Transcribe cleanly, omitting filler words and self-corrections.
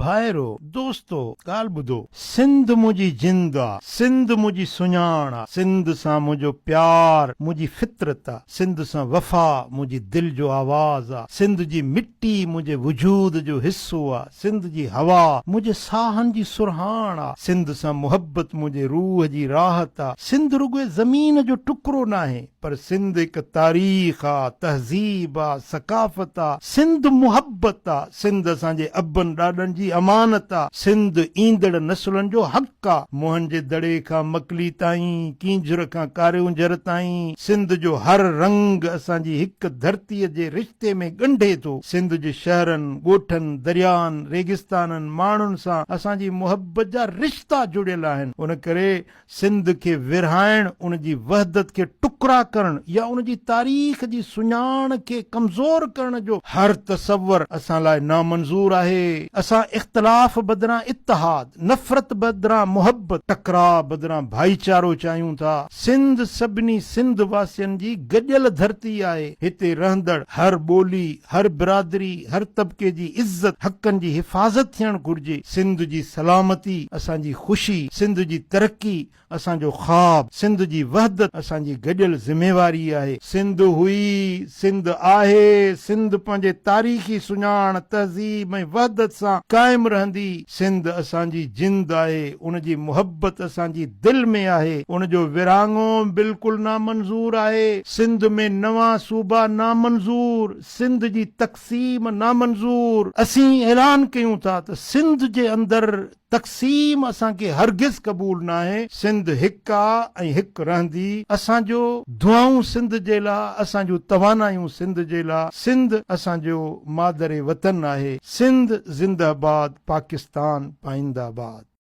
ڀائرو، دوستو، ڳالهه ٻڌو. سنڌ منهنجي جند آ، سنڌ منهنجي سڃاڻ آ، سنڌ سان منهنجو پيار منهنجي فطرت آ، سنڌ سان وفا منهنجي دل جو آواز آ، سنڌ جي مٽي منهنجي وجود جو حصو آ، سنڌ جي هوا منهنجي ساهن جي سرهاڻ آ، سنڌ سان محبت منهنجي روح جي راحت آ، سنڌ رڳو زمين جو ٽڪرو ناهي پر سنڌ هڪ تاريخ آ، تهذيب آ، ثقافت آ، سنڌ محبت آ، سنڌ اسان جي ابن ڏاڏن جي امانت آ، سنڌ ايندڙ نسلن جو حق آ، موهن جي دڙي کان مڪلي تائين، ڪينجهر کان ڪاريونجهر تائين، سنڌ جو هر رنگ اسان جي هڪ ڌرتيء جي رشتي ۾ ڳنڍي ٿو. سنڌ جي شهرن، ڳوٺن، دريائن، ريگستانن، ماڻهن سان اسان جي محبت جا رشتا جڙيل آهن. ان ڪري سنڌ کي ورهائڻ، ان جي وحدت کي ٽڪرا ڪرڻ يا ان جي تاريخ جي سڃاڻ کي ڪمزور ڪرڻ جو هر تصور اسان لاء نامنظور آهي. اسان اختلاف بدران اتحاد، نفرت بدران محبت، ٽڪراء بدران ڀائيچارو چاهيون ٿا. سنڌ سڀني سنڌ واسين جي گڏيل ڌرتي آهي. هتي رهندڙ هر ٻولي، هر برادري، هر طبقي جي عزت، حقن جي حفاظت ٿيڻ گهرجي. سنڌ جي سلامتي اسان جي خوشي، سنڌ جي ترقي اسان جو خواب، سنڌ جي وحدت اسان جي گڏيل ذميواري آهي. سنڌ هئي، سنڌ آهي، سنڌ پنهنجي تاريخي سڃاڻ، تهذيب ۽ وحدت سان قائم رهندي. سنڌ اسان جي جند آهي، ان جي محبت اسان جي دل ۾ آهي، ان جو ورهاڱو بلڪل نامنظور آهي. سنڌ ۾ نوان صوبا نامنظور، سنڌ جي تقسيم نامنظور. اسين اعلان ڪيون ٿا ته سنڌ جي اندر تقسيم اسان کي هرگز قبول ناهي، سنڌ هڪ آ ۽ هڪ رهندي، اسان جو دعائون سنڌ جي لا، اسان جون توانايون سنڌ جي لا، سنڌ اسان جو مادر وطن آهي، سنڌ زنده باد، پاڪستان پائنده باد.